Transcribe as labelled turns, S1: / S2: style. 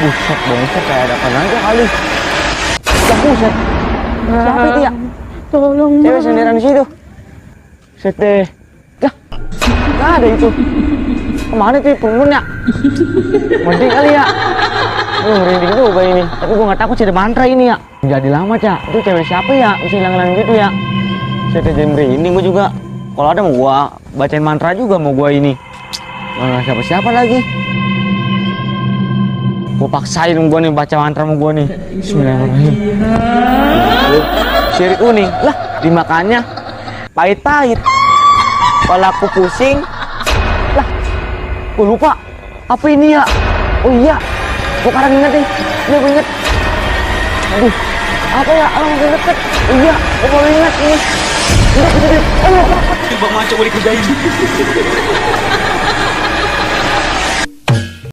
S1: Buset, bongset kayak ada apa aja kali. Lah buset. Siapa itu ya?
S2: Tolong,
S1: Cewek
S2: Bang.
S1: sendirian di situ. Set deh. Lah, nggak ada itu. Kemana tuh penghuninya? Mending kali ya. Merinding juga ini. Tapi gua nggak takut sih ada mantra ini ya. Jadi lama ya. Itu cewek siapa ya? Bisa hilang-hilang gitu ya. Set deh jadi merinding gua juga. Kalau ada mau gua bacain mantra juga mau gua ini. Siapa-siapa lagi. Gua paksain gua nih baca mantra mau gua nih. Bismillahirrahmanirrahim. Sirih kuning. Lah, dimakannya pahit-pahit. Kalau aku pusing. Lah, gua lupa. Apa ini ya? Oh iya. Gua sekarang inget nih. Iya gua inget. Aduh. Apa ya? Masih deket. Iya, gua baru inget ini. Udah,
S3: Bang Maco boleh kerjain.